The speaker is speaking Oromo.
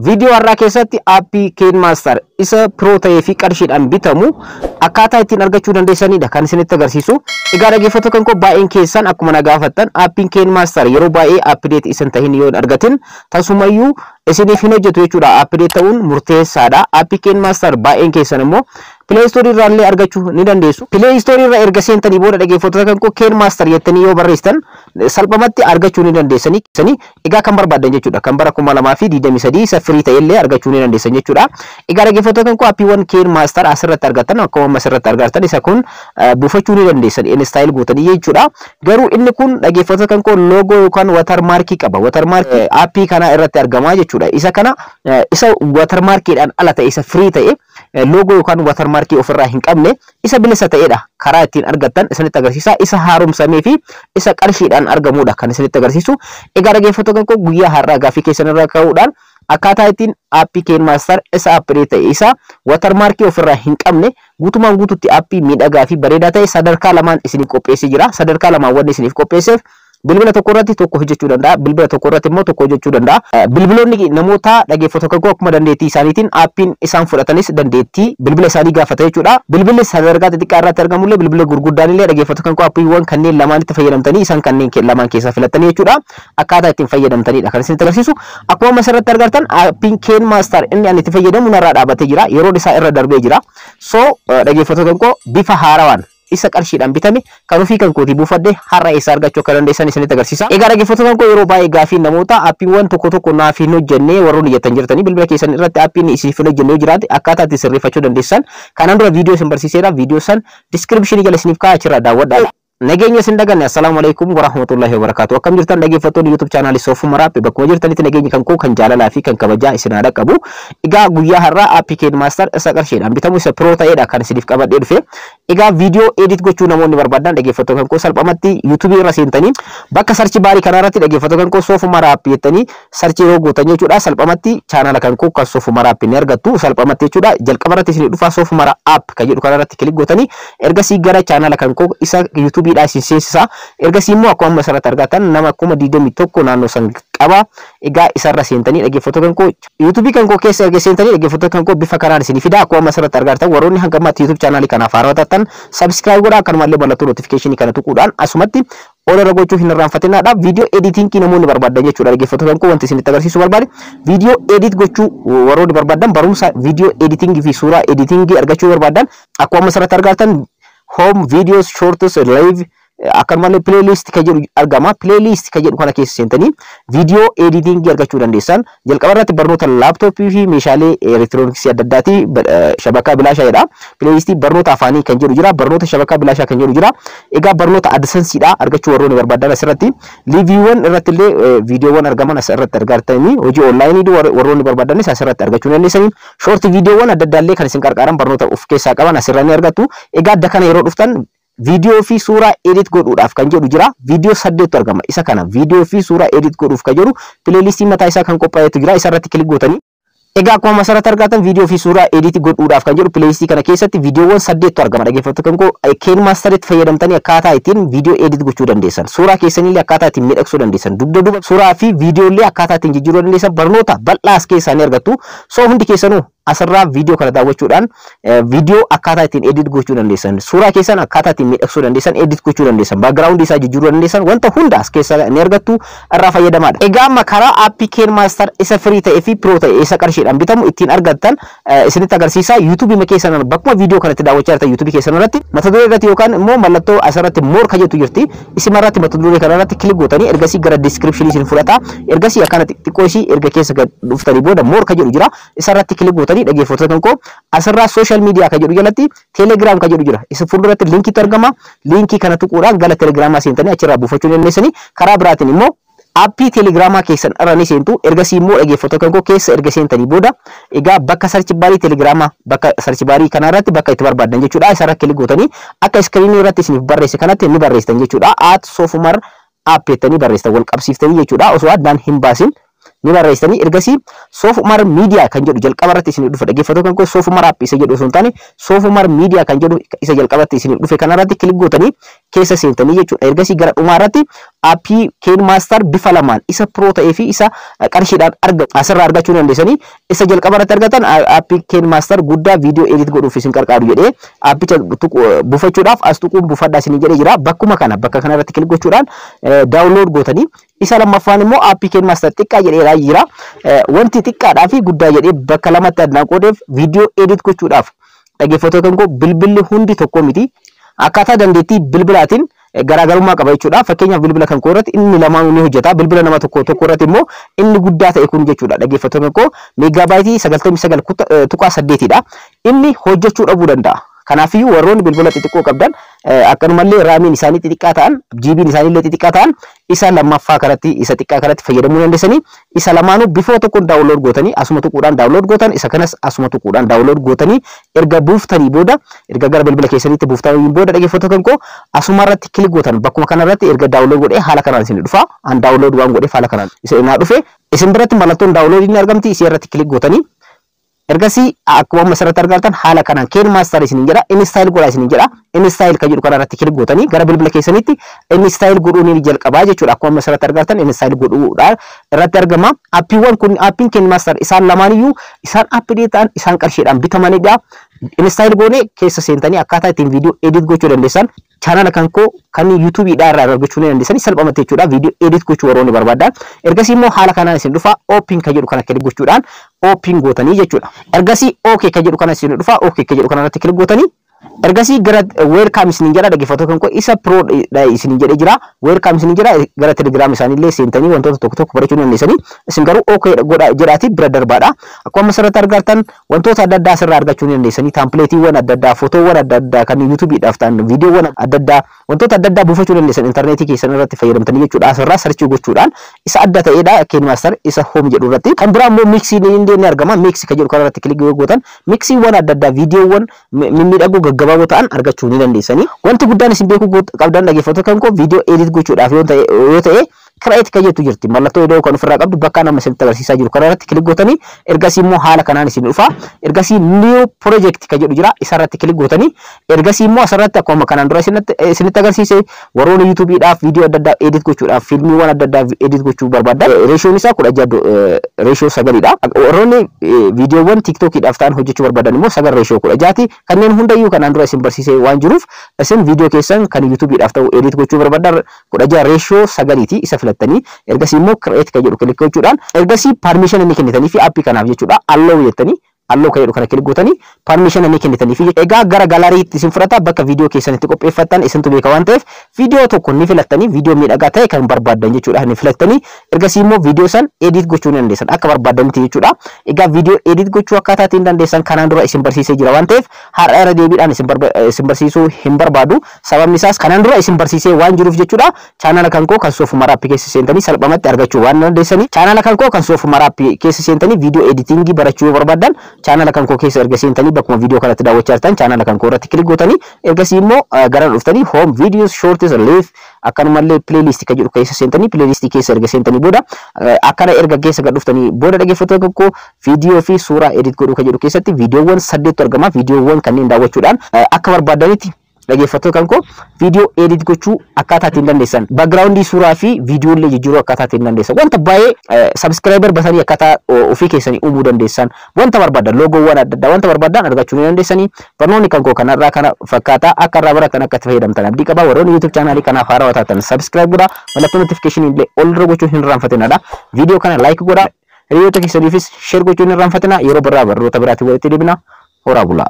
Viidiyoo har'aa keessatti aappii KineMaster isa Pro ta'ee fi qarshiidhaan bitamu akkaataa ittiin argachuu dandeessanidha kan isinitti agarsiisu. Egaa dhaggeeffattoota kan koo, baay'een keessan akkuma na gaafattan aappiin KineMaster yeroo baay'ee update isin tahin yoo hin argatin tasumayyuu isiniif hin hojjetu jechuudha. Update ta'uun murteessaadha. Aappii KineMaster baay'een keessan immoo Play Store irraa illee argachuu ni dandeessu. Play Store irra erga seentanii booda, dhaggeeffattoota kan koo, KineMaster jettanii yoo barreessitan salphumatti argachuu ni dandeessanii. Egaa kan barbaadan jechuudha. Kan bara 2023 isa free ta'e illee argachuu ni dandeessan jechuudha. Egaa dhaggeeffattoota kan koo, aappiiwwan KineMaster asirratti argattan, akkuma amma asirratti argattan, isa kun buufachuu ni dandeessan install gootanii jechuudha. Garuu inni kun, dhaggeeffattoota kan koo, loogoo yookaan watermarkii qaba. Watermarkii aappii kana irratti argama jechuudha. Isa kana isa watermarkiidhaan ala ta'e, isa free ta'e, loogoo yookaan watermarkii ofirraa hin qabne, isa bilisa ta'edha karaa ittiin argattan isinitti agarsiisa. Isa haaromsamee fi isa qarshiidhaan argamudha kan isinitti agarsiisu. Egaa dhaggeeffattoota kan koo, guyyaa har'aa gaaffii keessan irraa ka'uudhaan akkaataa ittiin aappii KineMaster isa update ta'e, isa watermarkii ofirraa hin qabne, guutumaan guututti aappii miidhagaa fi bareedaa ta'e sadarkaa lamaan isiniif qopheessee jira. Sadarkaa lamaan wanni isiniif qopheesseef bilbila tokko irratti tokko hojjechuu danda'a. Bilbila tokko irratti immoo tokko hojjechuu danda'a. Bilbiloonni namoota, dhaggeeffattoota koo, akkuma dandeettii isaaniitiin aappiin isaan fudhatanis dandeettii bilbila isaanii gaafata jechuudha. Bilbilli sadarkaa xixiqqaa irratti argamullee, bilbila gurguddaan illee, dhaggeeffattoota koo, aappiiwwan kanneen lamaanitti fayyadamtanii isaan kanneen lamaan keessaa filattanii jechuudha. Akkaataa ittiin fayyadamtanidha kan isinitti agarsiisu. Akkuma amma asirratti argartan, aappiin KineMaster inni ani itti fayyadamu narraa dhaabatee jira. Yeroon isaa irra darbee jira. So dhaggeeffattoota koo, bifa haarawaan isa qarshiidhaan bitame kan ofii kan kootii buufadhe har'a eessa argachuu akka dandeessan isinitti agarsiisa. Egaa dhaggeeffattoota koo, yeroo baay'ee gaafii namoota aappiiwwan tokko tokko naaf hin hojjenne warroonni jettan jirtanii, bilbila keessan irratti aappiin isiniif hin hojjenne yoo jiraate akkaataa itti sirreeffachuu dandeessan kanaan dura viidiyoo isin barsiiseera. Viidiyoo san descriptionii jala isiniif kaa'aa, achirraa daawwadhaa. Nageenya isin daganne. Assalaamu alaikum warahmatullahi wabarakatuh. Akkam jirtan, dhaggeeffattoonni YouTube chaanaalii Soofuma Raap? Bakkuma jirtanitti nageenyi kan koo kan jaalalaa fi kan kabajaa isin haa dhaqqabu. Egaa guyyaa har'aa aappii KineMaster isa qarshiidhaan bitamu, isa Pro ta'edha kan isiniif qabadhee dhufe. Egaa viidiyoo edit gochuu namoonni barbaadan, dhaggeeffattoota kan koo, salphumatti YouTube irra seentanii bakka search barii kanarratti, dhaggeeffattoota kan koo, Soofuma Raap jettanii search yeroo gootan jechuudha, salphumatti chaanaala kan koo kan Soofuma Raap ni argattu salphumatti jechuudha. Jalqaba irratti isin dhufa. Soofuma App kan jedhu kanarratti click gootanii ergasii gara chaanaala kan koo isa YouTubeidhaa isin seensisa. Ergasii immoo akkuma amma asirratti argatan nama 21,000 naannoo san qaba. Egaa isarra seentanii, dhaggeeffattoota kan koo, YouTubeii kan koo keessa erga seentanii, dhaggeeffattoota kan koo, bifa kanaan isinii fida. Akkuma amma asirratti argatan, warroonni hanga ammaatti YouTube chaanaalii kanaaf haarawaa taatan subscribe godhaa, akkanumallee mallattoo notificationii kana tuquudhaan asumatti ol irra gochuu hin irraanfatinaadha. Viidiyoo editingii namoonni barbaadan jechuudha, dhaggeeffattoota kan koo, wanti isinitti agarsiisuu barbaade viidiyoo edit gochuu warroonni barbaadan, barumsa viidiyoo editingii fi suuraa editingii argachuu barbaadan, akkuma amma asirratti argatan home, videos, shorts, live, akkanumallee playlist kan jedhu argama. Playlist kan jedhu kana keessa seentanii viidiyoo editingii argachuu dandeessan. Jalqaba irratti barnoota laaptooppii fi meeshaalee elektirooniksii adda addaati shabakaa bilaashaa jedha. Playlistii barnoota afaanii kan jedhu jira. Barnoota shabakaa bilaashaa kan jedhu jira. Egaa barnoota AdSenseidha argachuu warroonni barbaadan asirratti. Liveiiwwan irratti illee viidiyoowwan argaman asirratti argatanii, hojii onlineii warroonni barbaadanis asirratti argachuu dandeessanii. Short viidiyoowwan adda addaa illee kan isin qarqaaran, barnoota of keessaa qaban asirra ni argattu. Egaa adda kana yeroo dhuftan viidiyoo fi suuraa edit godhuudhaaf kan jedhu jira. Viidiyoo saddeettu argama. Isa kana viidiyoo fi suuraa edit godhuuf kan jedhu playlistii mataa isaa kan qophaa'etu jira. Isa irratti click gootanii. Egaa akkuma asirratti argatan, viidiyoo fi suuraa edit godhuudhaaf kan jedhu playlistii kana keessatti viidiyoowwan saddeettu argama. Dhaggeeffattoota kan koo, KineMasteritti fayyadamtanii akkaataa ittiin viidiyoo edit gochuu dandeessan. Suuraa keessanillee akkaataa ittiin miidhagsuu dandeessan. Dugda duuba suuraa fi viidiyoolee akkaataa ittiin jijjiiruu dandeessan, barnoota bal'aa as keessaa ni argattu. So hundi keessanuu asirraa viidiyoo kana daawwachuudhaan viidiyoo akkaataa ittiin edit gochuu dandeessan, suuraa keessan akkaataa ittiin miidhagsuu dandeessan, edit gochuu dandeessan, background isaa jijjiiruu dandeessan, wanta hunda as keessa ni argattu, irraa fayyadamaadha. Egaa amma karaa aappii KineMaster isa free ta'ee fi Pro ta'e, isa qarshiidhaan bitamu ittiin argattan isinitti agarsiisa. YouTubeii keessan bakkuma viidiyoo kanatti daawwachaa jirtan, YouTubeii keessan irratti mata duree irratti yookaan immoo mallattoo asirratti more ka jettu jirti. Isima irratti, mata duree kana irratti click gootanii ergasii gara descriptionii isin fudhata. Ergasii akkana xixiqqoo isii erga keessa dhuftanii booda more ka jedhu jira. Isa irratti click gootanii, dhaggeeffattoota kan koo, asirraa social media ka jedhu jalatti Telegram ka jedhu jira. Isa fuulduratti linkiitu argama. Linkii kana tuquudhaan gara Telegramaa seentanii achirraa buufachuu dandeessanii. Karaa biraatiin immoo aappii Telegiraamaa keessan irra ni seentu. Ergasii immoo, dhaggeeffattoota kan koo, keessa erga seentanii booda, egaa bakka search barii Telegiraamaa, bakka search barii kana irratti, bakka itti barbaadan jechuudha. Isarra click gootanii akka screenii irratti isiniif barreesse kanatti ni barreessitan jechuudha. @SofumarApp jettanii barreessitan, wal qabsiiftanii jechuudha. Osoo addaan hin baasin ni barreessitanii, ergasii Soofumar Miidiyaa kan jedhu jalqaba irratti isinii dhufa. Dhaggeeffattoota kan koo, Soofumar App isa jedhu osoo hin taane, Soofumar Miidiyaa kan jedhu isa jalqabatti isinii dhufe kanarratti click gootanii keessa seentanii jechuudha. Ergasii gara dhumaa irratti aappii KineMaster bifa lamaan, isa pro ta'ee fi isa qarshiidhaan argamu, asirraa argachuu dandeessanii. Isa jalqaba irratti argatan, aappii KineMaster guddaa viidiyoo edit godhuuf isin qarqaaru jedhee, aappicha buufachuudhaaf as tuquun buufadhaa isin jedhee jira. Bakkuma kana, bakka kana irratti click gochuudhaan download gootanii. Isa lammaffaan immoo aappii KineMaster xiqqaa jedhee jira. Wanti xiqqaadhaa fi guddaa jedhee bakka lamatti addaan qoodeef, viidiyoo edit gochuudhaaf, dhaggeeffattoota kan koo, bilbilli hundi tokko miti. Akkaataa dandeettii bilbilaatiin garaagarummaa qaba jechuudha. Fakkeenyaaf, bilbila kan koo irratti inni lamaanuu ni hojjeta. Bilbila nama tokko tokko irratti immoo inni guddaa ta'e kun jechuudha. Dhaggeeffattoota kan koo, meegaabaayitii 99.8dha. Inni hojjechuu dhabuu danda'a. Kanaafiyyuu warroonni bilbila xixiqqoo qabdan, akkanumallee RAMiin isaanii xixiqqaa ta'an, GB'n isaanii illee xixiqqaa ta'an, isa lammaffaa kanatti, isa xiqqaa kanatti fayyadamuu dandeessanii. Isa lamaanuu bifa tokkoon download gootanii, asuma tuquudhaan download gootan, isa kanas asuma tuquudhaan download gootanii, erga buuftanii booda, erga gara bilbila keessaniitti buuftanii booda, dhaggeeffattoota kan koo, asuma irratti click gootan. Bakkuma kanarratti erga download godhee haala kanaan isin dhufa. An download waan godheef haala kanaan isin naa dhufe. Isin biratti mallattoon download ni argamti. Isii irratti click gootanii, ergasii akkuma amma asirratti argattan haala kanaan KineMaster isiniin jedha, install godhaa isiniin jedha. Install kan jedhu kana irratti click gootanii gara bilbila keessanitti install godhuu ni jalqabaa jechuudha. Akkuma amma asirratti argattan install godhuudhaan irratti argama. Appiiwwan kun, appiin KineMaster isaan lamaaniyyuu isaan aappii ta'an, isaan qarshiidhaan bitamanidha. Install goonee keessa seentanii akkaataa ittiin viidiyoo edit gochuu dandeessan chaanala kan koo kan YouTubeiidhaa irraa argachuu ni dandeessanii salphumatti jechuudha. Viidiyoo edit gochuu warroonni barbaadan. Ergasii immoo haala kanaan isin dhufa. Open kan jedhu kana click gochuudhaan open gootanii jechuudha. Ergasii OK kan jedhu kana isin dhufa. OK kan jedhu kana irratti click gootanii, ergasii gara welcome isiniin jedha. Dhaggeeffattoota kan koo, isa pro isiniin jedhee jira. Welcome isiniin jedha. Gara Telegram isaaniillee seentanii wantoota tokko tokko barachuu ni dandeessanii. Isin garuu OK godha jedhaati bira darbaadha. Akkuma asirratti argattan wantoota adda addaa asirraa argachuu ni dandeessanii. Templateiiwwan adda addaa, footoowwan adda addaa kan YouTubeiidhaaf ta'an, viidiyoowwan adda addaa, wantoota adda addaa buufachuu dandeessan intarneetii keessan irratti fayyadamtanii jechuudha. Asirraa search gochuudhaan isa adda ta'edha KineMaster isa home jedhu irratti. Kan biraa immoo mix ni argama. Mix kan jedhu kana irratti click yoo gootan mixiiwwan adda addaa, viidiyoowwan mimmiidhagoo gaggabaaboo ta'an argachuu ni dandeessanii. Wanti guddaan isin beekuu qabdan, dhaggeeffattoota kan koo, viidiyoo edit gochuudhaaf yoo ta'e create kan jettu jirti. Mallattoo iddoo kan ofirraa qabdu bakka nama isinitti agarsiisaa jiru kana irratti click gootanii, ergasii immoo haala kanaan isin dhufa. Ergasii new project kan jedhu jira. Isarratti click gootanii, ergasii immoo asirratti akkuma kanaan dura isinitti agarsiise, warroonni YouTubeiidhaaf viidiyoo adda addaa edit gochuudhaaf, fiilmiiwwan adda addaa edit gochuu barbaadan, ratioon isaa 16 ratio 9dha. Warroonni viidiyoowwan TikTokiidhaaf ta'an hojjechuu barbaadan immoo 9 ratio 16ti. Kanneen hundayyuu kanaan dura isin barsiisee waan jiruuf, isin viidiyoo keessan kan YouTubeiidhaaf ta'u edit gochuu barbaadan 16 ratio 9ti, isa filattanii, ergasii immoo create kan jedhu click gochuudhaan, ergasii permission inni kennitanii fi aappii kanaaf jechuudha, allow jettanii, allow kan jedhu kana click gootanii permission inni kennitanii fi egaa gara galleryitti isin fudhata. Bakka viidiyoo keessan itti qopheeffattan isintu beeka waan ta'eef, viidiyoo tokko ni filattanii, viidiyoo miidhagaa ta'e kan barbaaddan jechuudha ni filattanii, ergasii immoo viidiyoo san edit gochuu ni dandeessan akka barbaadanitti jechuudha. Egaa viidiyoo edit gochuu akkaataa ittiin dandeessan kanaan dura isin barsiisee jira waan ta'eef, har'a irra deebiidhaan isin barsiisuu hin barbaadu. Sababni isaas kanaan dura isin barsiisee waan jiruuf jechuudha. Chaanala kan koo kan Soofuma Raappii keessa seentanii salphumatti argachuu waan dandeessanii, chaanala kan koo kan Soofuma Raappii keessa seentanii viidiyoo editing barachuu yoo barbaadan, chaanala kan koo keessa erga seentanii, bakkuma viidiyoo kanatti daawwachaa jirtan chaanala kan koo irratti click gootanii, ergasii immoo gara dhuftanii home, videos, shorts, live, akkanumallee playlist kan jedhu keessa seentanii, playlist keessa erga seentanii booda, akkana erga keessa gad dhuftanii booda, dhaggeeffattoota koo, viidiyoo fi suuraa edit godhuu kan jedhu keessatti viidiyoowwan saddeettu argama. Viidiyoowwan kanneen daawwachuudhaan akka barbaadanitti, dhaggeeffattoota kan koo, viidiyoo edit gochuu akkaataa ittiin dandeessan, background suuraa fi viidiyoolee jijjiiruu akkaataa ittiin dandeessan, wanta baay'ee, subscriber batanii akkaataa ofii keessanii uumuu dandeessan, wanta barbaadan, loogoowwan adda addaa, wanta barbaadan argachuu ni dandeessanii. Barnoonni kan koo kanarraa kana fakkaata. Akka irraa baratan, akka itti fayyadamtan abdii qaba. Warroonni YouTube chaanaalii kanaaf haarawaa taatan subscribe godhaa, mallattoo notification illee ol irra gochuu hin irraanfatinadha. Viidiyoo kana like godhaa, hiriyoota keessaniifis share gochuu hin irraanfatina. Yeroo biraa barnoota biraatiin walitti deebina. Horaa bulaa.